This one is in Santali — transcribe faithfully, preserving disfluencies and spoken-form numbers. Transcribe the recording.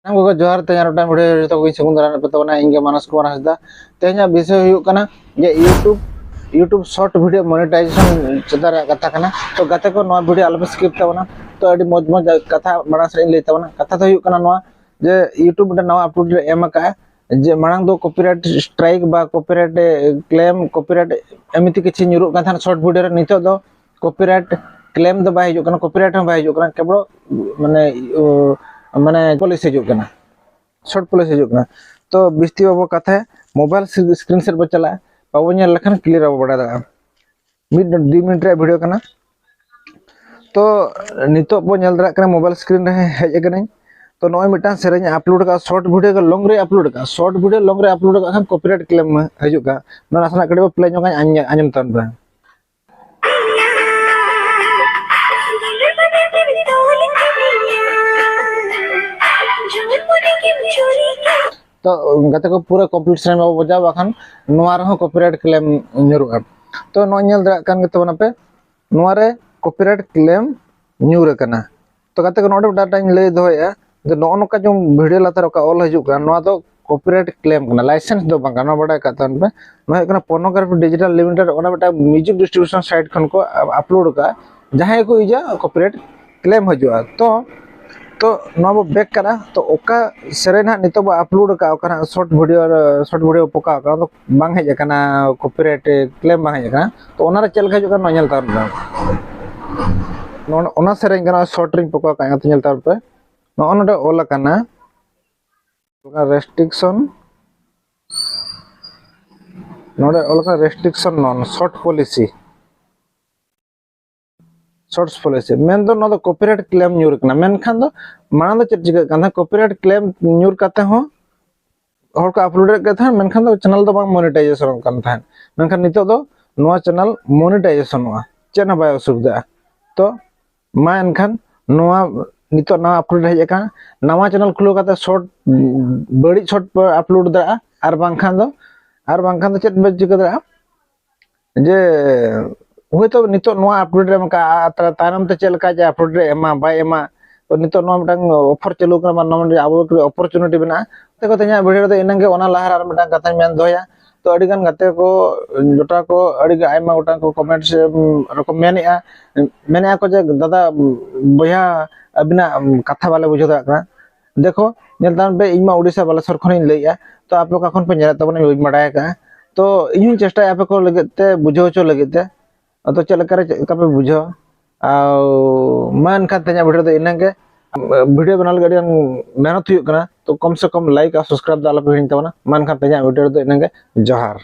ᱥᱟᱱᱟᱢ ᱠᱚᱜᱮ ᱡᱚᱦᱟᱨ᱾ ᱛᱮᱦᱮᱧ ᱟᱨ ᱢᱤᱫᱴᱟᱝ ᱵᱷᱤᱰᱤᱭᱳ ᱡᱚᱛᱚ ᱠᱚᱜᱮᱧ ᱥᱟᱹᱜᱩᱱ ᱫᱟᱨᱟᱢ ᱯᱮ ᱛᱟᱵᱚᱱᱟ᱾ ᱤᱧ ᱜᱮ ᱢᱟᱱᱚᱥ ᱠᱩᱢᱟᱨ ᱦᱟᱸᱥᱫᱟ᱾ ᱛᱮᱦᱮᱧᱟᱜ ᱵᱤᱥᱚᱭ ᱦᱩᱭᱩᱜ ᱠᱟᱱᱟ ᱡᱮ YouTube, YouTube short video monetization ᱪᱮᱛᱟᱱ ᱨᱮᱭᱟᱜ ᱠᱟᱛᱷᱟ ᱠᱟᱱᱟ᱾ ᱛᱚ ᱜᱟᱛᱮ ᱠᱚ, ᱱᱚᱣᱟ ᱵᱷᱤᱰᱤᱭᱳ ᱟᱞᱚᱯᱮ ᱥᱠᱤᱯ ᱛᱟᱵᱚᱱᱟ᱾ ᱛᱚ ᱟᱹᱰᱤ ᱢᱚᱡᱽ ᱢᱚᱡᱽ ᱠᱟᱛᱷᱟ ᱢᱟᱲᱟᱝ ᱥᱮᱫ ᱤᱧ ᱞᱟᱹᱭ ᱛᱟᱵᱚᱱᱟ᱾ ᱠᱟᱛᱷᱟ ᱫᱚ ᱦᱩᱭᱩᱜ ᱠᱟᱱᱟ ᱱᱚᱣᱟ ᱡᱮ YouTube ᱢᱤᱫᱴᱟᱝ ᱱᱟᱣᱟ ᱟᱯᱰᱮᱴ ᱮ ᱮᱢ ᱟᱠᱟᱫᱼᱟ ᱡᱮ ᱢᱟᱲᱟᱝ ᱫᱚ ᱠᱚᱯᱤᱨᱟᱭᱤᱴ ᱥᱴᱨᱟᱭᱤᱠ ᱵᱟ ᱠᱚᱯᱤᱨᱟᱭᱤᱴ ᱠᱞᱮᱢ, ᱠᱚᱯᱤᱨᱟᱭᱤᱴ ᱮᱢᱱᱤ ᱠᱤᱪᱷᱩ ᱧᱩᱨᱩᱜ ᱠᱟᱱ ᱛᱟᱦᱮᱸᱱᱟ ᱥᱚᱨᱴ ᱵᱷᱤᱰᱤᱭᱳ ᱨᱮ᱾ ᱱᱤᱛᱚᱜ ᱫᱚ ᱠᱚᱯᱤᱨᱟᱭᱤᱴ ᱠᱞᱮᱢ ᱫᱚ ᱵᱟᱭ ᱦᱤᱡᱩᱜ ᱠᱟᱱᱟ, ᱠᱚᱯᱤᱨᱟᱭᱤᱴ ᱦᱚᱸ ᱵᱟᱭ ᱦᱤᱡᱩᱜ ᱠᱟᱱᱟ, ᱠᱮᱵᱚᱞ ᱢᱟᱱᱮ ᱢᱟᱱᱮ ᱯᱚᱞᱤᱥᱤ ᱦᱤᱡᱩᱜ ᱠᱟᱱᱟ, ᱥᱚᱨᱴ ᱯᱚᱞᱤᱥᱤ ᱦᱤᱡᱩᱜ ᱠᱟᱱᱟ᱾ ᱛᱚ ᱵᱤᱥᱛᱤ ᱵᱟᱵᱚ ᱠᱟᱛᱷᱟᱭᱟ, ᱢᱳᱵᱟᱭᱤᱞ ᱥᱠᱨᱤᱱ ᱥᱮᱫ ᱵᱚ ᱪᱟᱞᱟᱜᱼᱟ, ᱵᱟᱵᱚ ᱧᱮᱞ ᱞᱮᱠᱷᱟᱱ ᱠᱞᱤᱭᱟᱨ ᱵᱟᱵᱚ ᱵᱟᱲᱟᱭ ᱫᱟᱲᱮᱭᱟᱜᱼᱟ᱾ ᱢᱤᱫ ᱫᱩᱭ ᱢᱤᱱᱤᱴ ᱨᱮᱭᱟᱜ ᱵᱷᱤᱰᱤᱭᱳ ᱠᱟᱱᱟ᱾ ᱛᱚ ᱱᱤᱛᱚᱜ ᱵᱚ ᱧᱮᱞ ᱫᱟᱲᱮᱭᱟᱜ ᱠᱟᱱᱟ ᱢᱳᱵᱟᱭᱤᱞ ᱥᱠᱨᱤᱱ ᱨᱮ ᱦᱮᱡ ᱟᱠᱟᱱᱟᱹᱧ᱾ ᱛᱚ ᱱᱚᱜᱼᱚᱭ ᱢᱤᱫᱴᱟᱝ ᱥᱮᱨᱮᱧ ᱟᱯᱞᱳᱰ ᱠᱟᱜᱼᱟ, ᱥᱚᱨᱴ ᱵᱷᱤᱰᱤᱭᱳ ᱜᱮ ᱞᱚᱝ ᱨᱮ ᱟᱯᱞᱳᱰ ᱠᱟᱜᱼᱟ, ᱥᱚᱨᱴ ᱵᱷᱤᱰᱤᱭᱳ ᱞᱚᱝ ᱨᱮ ᱟᱯᱞᱳᱰ ᱠᱟᱜ ᱠᱷᱟᱱ ᱠᱚᱯᱤᱨᱟᱭᱤᱴ ᱠᱞᱮᱢ ᱦᱤᱡᱩᱜ ᱠᱟᱱᱟ᱾ ᱱᱚᱣᱟ ᱱᱟᱥᱮᱱᱟᱜ ᱠᱟᱹᱴᱤᱡ ᱵᱚ ᱯᱞᱮ ᱧᱚᱜᱟ, ᱟᱸᱡᱚᱢ ᱛᱟᱵᱚᱱ ᱯᱮ᱾ ᱛᱚ ᱜᱟᱛᱮ ᱠᱚ, ᱯᱩᱨᱟᱹ ᱠᱚᱢᱯᱞᱤᱴ ᱥᱮᱨᱮᱧ ᱵᱟᱵᱚ ᱵᱟᱡᱟᱣᱟ, ᱵᱟᱠᱷᱟᱱ ᱱᱚᱣᱟ ᱨᱮᱦᱚᱸ ᱠᱚᱯᱤᱨᱟᱭᱤᱴ ᱠᱞᱮᱢ ᱧᱩᱨᱩᱜᱼᱟ᱾ ᱛᱚ ᱱᱚᱜᱼᱚᱭ ᱧᱮᱞ ᱫᱟᱲᱮᱭᱟᱜ ᱠᱟᱱ ᱜᱮ ᱛᱟᱵᱚᱱᱟᱯᱮ, ᱱᱚᱣᱟ ᱨᱮ ᱠᱚᱯᱤᱨᱟᱭᱤᱴ ᱠᱞᱮᱢ ᱧᱩᱨ ᱟᱠᱟᱱᱟ᱾ ᱛᱚ ᱜᱟᱛᱮ ᱠᱚ, ᱱᱚᱰᱮ ᱢᱤᱫᱴᱟᱝ ᱤᱧ ᱞᱟᱹᱭ ᱫᱚᱦᱚᱭᱮᱫᱼᱟ ᱡᱮ ᱱᱚᱜᱼᱚ ᱱᱚᱝᱠᱟ ᱡᱮᱢᱚᱱ ᱵᱷᱤᱰᱤᱭᱳ ᱞᱟᱛᱟᱨ ᱚᱠᱟ ᱚᱞ ᱦᱤᱡᱩᱜ ᱠᱟᱱᱟ, ᱱᱚᱣᱟ ᱫᱚ ᱠᱚᱯᱤᱨᱟᱭᱤᱴ ᱠᱞᱮᱢ ᱠᱟᱱᱟ, ᱞᱟᱭᱥᱮᱱᱥ ᱫᱚ ᱵᱟᱝ ᱠᱟᱱᱟ, ᱱᱚᱣᱟ ᱵᱟᱰᱟᱭ ᱠᱟᱜ ᱛᱟᱵᱚᱱ ᱯᱮ᱾ ᱱᱚᱣᱟ ᱦᱩᱭᱩᱜ ᱠᱟᱱᱟ ᱯᱚᱨᱱᱳᱜᱨᱟᱯᱷᱤ ᱰᱤᱡᱤᱴᱟᱞ ᱞᱤᱢᱤᱴᱮᱰ, ᱚᱱᱟ ᱢᱤᱫᱴᱟᱝ ᱢᱤᱣᱡᱤᱠ ᱰᱤᱥᱴᱨᱤᱵᱤᱭᱩᱥᱚᱱ ᱥᱟᱭᱤᱴ ᱠᱷᱚᱱ ᱠᱚ ᱟᱯᱞᱳᱰ ᱟᱠᱟᱫᱼᱟ᱾ ᱡᱟᱦᱟᱸᱭ ᱠᱚ ᱤᱭᱟᱹ ᱠᱚᱯᱤᱨᱟᱭᱤᱴ ᱠᱞᱮᱢ ᱦᱤᱡᱩᱜᱼᱟ᱾ ᱛᱚ ᱛᱚ ᱱᱚᱣᱟ ᱵᱚ ᱵᱮᱠ ᱠᱟᱱᱟ᱾ ᱛᱚ ᱚᱠᱟ ᱥᱮᱨᱮᱧ ᱦᱟᱸᱜ ᱱᱤᱛᱚᱜ ᱵᱚ ᱟᱯᱞᱳᱰ ᱟᱠᱟᱫ, ᱚᱠᱟ ᱦᱟᱸᱜ ᱥᱚᱨᱴ ᱵᱷᱤᱰᱤᱭᱳ, ᱥᱚᱨᱴ ᱵᱷᱤᱰᱤᱭᱳ ᱯᱚᱠᱟ ᱟᱠᱟᱱᱟ, ᱚᱱᱟ ᱫᱚ ᱵᱟᱝ ᱦᱮᱡ ᱟᱠᱟᱱᱟ, ᱠᱚᱯᱤᱨᱟᱭᱤᱴ ᱠᱞᱮᱢ ᱵᱟᱝ ᱦᱮᱡ ᱟᱠᱟᱱᱟ᱾ ᱛᱚ ᱚᱱᱟᱨᱮ ᱪᱮᱫ ᱞᱮᱠᱟ ᱦᱤᱡᱩᱜ ᱠᱟᱱᱟ, ᱱᱚᱣᱟ ᱧᱮᱞ ᱛᱟᱵᱚᱱ ᱯᱮ᱾ ᱱᱚᱜᱼᱚ ᱚᱱᱟ ᱥᱮᱨᱮᱧ ᱠᱟᱱᱟ, ᱥᱚᱨᱴ ᱨᱤᱧ ᱯᱚᱠᱟ ᱟᱠᱟᱫ, ᱧᱮᱞ ᱛᱟᱵᱚᱱ ᱯᱮ᱾ ᱱᱚᱜᱼᱚ ᱱᱚᱰᱮ ᱚᱞ ᱟᱠᱟᱱᱟ ᱨᱮᱥᱴᱨᱤᱠᱥᱚᱱ, ᱱᱚᱰᱮ ᱚᱞ ᱟᱠᱟᱱᱟ ᱨᱮᱥᱴᱨᱤᱠᱥᱚᱱ ᱱᱚᱱ ᱥᱚᱨᱴ ᱯᱚᱞᱤᱥᱤ, ᱥᱚᱨᱴ ᱯᱚᱞᱤᱥᱤ ᱢᱮᱱᱫᱚ ᱱᱚᱣᱟ ᱫᱚ ᱠᱚᱯᱤᱨᱟᱭᱤᱴ ᱠᱞᱮᱢ ᱧᱩᱨ ᱟᱠᱟᱱᱟ᱾ ᱢᱮᱱᱠᱷᱟᱱ ᱫᱚ ᱢᱟᱲᱟᱝ ᱫᱚ ᱪᱮᱫ ᱪᱤᱠᱟᱹᱜ ᱠᱟᱱ ᱛᱟᱦᱮᱸᱫ, ᱠᱚᱯᱤᱨᱟᱭᱤᱴ ᱠᱞᱮᱢ ᱧᱩᱨ ᱠᱟᱛᱮ ᱦᱚᱸ ᱦᱚᱲ ᱠᱚ ᱟᱯᱞᱳᱰ ᱮᱫ ᱠᱟᱱ ᱛᱟᱦᱮᱸᱫ, ᱢᱮᱱᱠᱷᱟᱱ ᱫᱚ ᱪᱮᱱᱮᱞ ᱫᱚ ᱵᱟᱝ ᱢᱚᱱᱤᱴᱟᱭᱡᱮᱥᱚᱱᱚᱜ ᱠᱟᱱ ᱛᱟᱦᱮᱸᱫ᱾ ᱢᱮᱱᱠᱷᱟᱱ ᱱᱤᱛᱚᱜ ᱫᱚ ᱱᱚᱣᱟ ᱪᱮᱱᱮᱞ ᱢᱚᱱᱤᱴᱟᱭᱡᱮᱥᱚᱱᱚᱜᱼᱟ, ᱪᱮᱫ ᱦᱚᱸ ᱵᱟᱭ ᱚᱥᱩᱵᱤᱫᱷᱟᱜᱼᱟ᱾ ᱛᱚ ᱢᱟ ᱮᱱᱠᱷᱟᱱ ᱱᱚᱣᱟ ᱱᱤᱛᱚᱜ ᱱᱟᱣᱟ ᱟᱯᱰᱮᱴ ᱦᱮᱡ ᱟᱠᱟᱱᱟ, ᱱᱟᱣᱟ ᱪᱮᱱᱮᱞ ᱠᱷᱩᱞᱟᱹᱣ ᱠᱟᱛᱮ ᱥᱚᱨᱴ, ᱵᱟᱹᱲᱤᱡ ᱥᱚᱨᱴ ᱯᱮ ᱟᱯᱞᱳᱰ ᱫᱟᱲᱮᱭᱟᱜᱼᱟ, ᱟᱨ ᱵᱟᱝᱠᱷᱟᱱ ᱫᱚ, ᱟᱨ ᱵᱟᱝᱠᱷᱟᱱ ᱫᱚ ᱪᱮᱫ ᱯᱮ ᱪᱤᱠᱟᱹ ᱫᱟᱲᱮᱭᱟᱜᱼᱟ ᱡᱮ ᱦᱳᱭᱛᱳ ᱱᱤᱛᱚᱜ ᱱᱚᱣᱟ ᱟᱯᱰᱮᱴ ᱨᱮ ᱮᱢ ᱠᱟᱜᱼᱟ, ᱟᱨ ᱛᱟᱭᱱᱚᱢ ᱛᱮ ᱪᱮᱫ ᱞᱮᱠᱟ ᱡᱮ ᱟᱯᱰᱮᱴ ᱨᱮ ᱮᱢᱟ ᱵᱟᱭ ᱮᱢᱟ, ᱛᱚ ᱱᱤᱛᱚᱜ ᱱᱚᱣᱟ ᱢᱤᱫᱴᱟᱝ ᱚᱯᱷᱟᱨ ᱪᱟᱹᱞᱩ ᱠᱟᱱᱟ, ᱱᱚᱣᱟ ᱢᱤᱫᱴᱟᱝ ᱟᱵᱚ ᱚᱯᱚᱨᱪᱩᱱᱤᱴᱤ ᱢᱮᱱᱟᱜᱼᱟ᱾ ᱛᱮᱠᱚ ᱛᱮᱦᱮᱧᱟᱜ ᱵᱷᱤᱰᱤᱭᱳ ᱨᱮᱫᱚ ᱤᱱᱟᱹᱝ ᱜᱮ᱾ ᱚᱱᱟ ᱞᱟᱦᱟ ᱨᱮ ᱟᱨ ᱢᱤᱫᱴᱟᱝ ᱠᱟᱛᱷᱟᱧ ᱢᱮᱱ ᱫᱚᱦᱚᱭᱟ᱾ ᱛᱚ ᱟᱹᱰᱤ ᱜᱟᱱ ᱜᱟᱛᱮ ᱠᱚ, ᱡᱚᱴᱟᱣ ᱠᱚ, ᱟᱹᱰᱤ ᱜᱮ ᱟᱭᱢᱟ ᱜᱚᱴᱟᱝ ᱠᱚ ᱠᱚᱢᱮᱱᱴ ᱥᱮ ᱨᱚᱠᱚᱢ ᱢᱮᱱᱮᱫᱼᱟ, ᱢᱮᱱᱮᱫᱼᱟ ᱠᱚ ᱡᱮ, "ᱫᱟᱫᱟ, ᱵᱚᱭᱦᱟ, ᱟᱹᱵᱤᱱᱟᱜ ᱠᱟᱛᱷᱟ ᱵᱟᱞᱮ ᱵᱩᱡᱷᱟᱹᱣ ᱫᱟᱲᱮᱭᱟᱜ ᱠᱟᱱᱟ᱾" ᱫᱮᱠᱷᱚ, ᱧᱮᱞ ᱛᱟᱵᱚᱱ ᱯᱮ, ᱤᱧ ᱢᱟ ᱩᱰᱤᱥᱟ ᱵᱟᱞᱮᱥᱚᱨ ᱠᱷᱚᱱᱤᱧ ᱞᱟᱹᱭᱮᱫᱼᱟ, ᱛᱚ ᱟᱯᱮ ᱚᱠᱟ ᱠᱷᱚᱱ ᱯᱮ ᱧᱮᱞᱮᱫ ᱛᱟᱵᱚᱱᱟ ᱵᱟᱹᱧ ᱵᱟᱰᱟᱭ ᱟᱠᱟᱫᱼᱟ᱾ ᱛᱚ ᱤᱧ ᱦᱚᱸᱧ ᱪᱮᱥᱴᱟᱭᱟ ᱟᱯᱮ ᱠᱚ ᱞᱟᱹᱜᱤᱫ ᱛᱮ ᱵᱩᱡᱷᱟᱹᱣ ᱦᱚᱪᱚ ᱞᱟᱹᱜᱤᱫ ᱛᱮ᱾ ᱟᱫᱚ ᱪᱮᱫ ᱞᱮᱠᱟ ᱨᱮ ᱪᱮᱫ ᱞᱮᱠᱟ ᱯᱮ ᱵᱩᱡᱷᱟᱹᱣᱟ? ᱟᱨ ᱢᱟ ᱮᱱᱠᱷᱟᱱ ᱛᱮᱦᱮᱧᱟᱜ ᱵᱷᱤᱰᱤᱭᱳ ᱫᱚ ᱤᱱᱟᱹᱝ ᱜᱮ᱾ ᱵᱷᱤᱰᱤᱭᱳ ᱵᱮᱱᱟᱣ ᱞᱟᱹᱜᱤᱫ ᱟᱹᱰᱤ ᱜᱟᱱ ᱢᱮᱦᱱᱚᱛ ᱦᱩᱭᱩᱜ ᱠᱟᱱᱟ, ᱛᱚ ᱠᱚᱢ ᱥᱮ ᱠᱚᱢ ᱞᱟᱭᱤᱠ ᱟᱨ ᱥᱟᱵᱥᱠᱨᱟᱭᱤᱵ ᱫᱚ ᱟᱞᱚ ᱯᱮ ᱦᱤᱲᱤᱧ ᱛᱟᱵᱚᱱᱟ᱾ ᱢᱟ ᱮᱱᱠᱷᱟᱱ ᱛᱮᱦᱮᱧᱟᱜ ᱵᱷᱤᱰᱤᱭᱳ ᱨᱮᱫᱚ ᱤᱱᱟᱹᱝ ᱜᱮ᱾ ᱡᱚᱦᱟᱨ᱾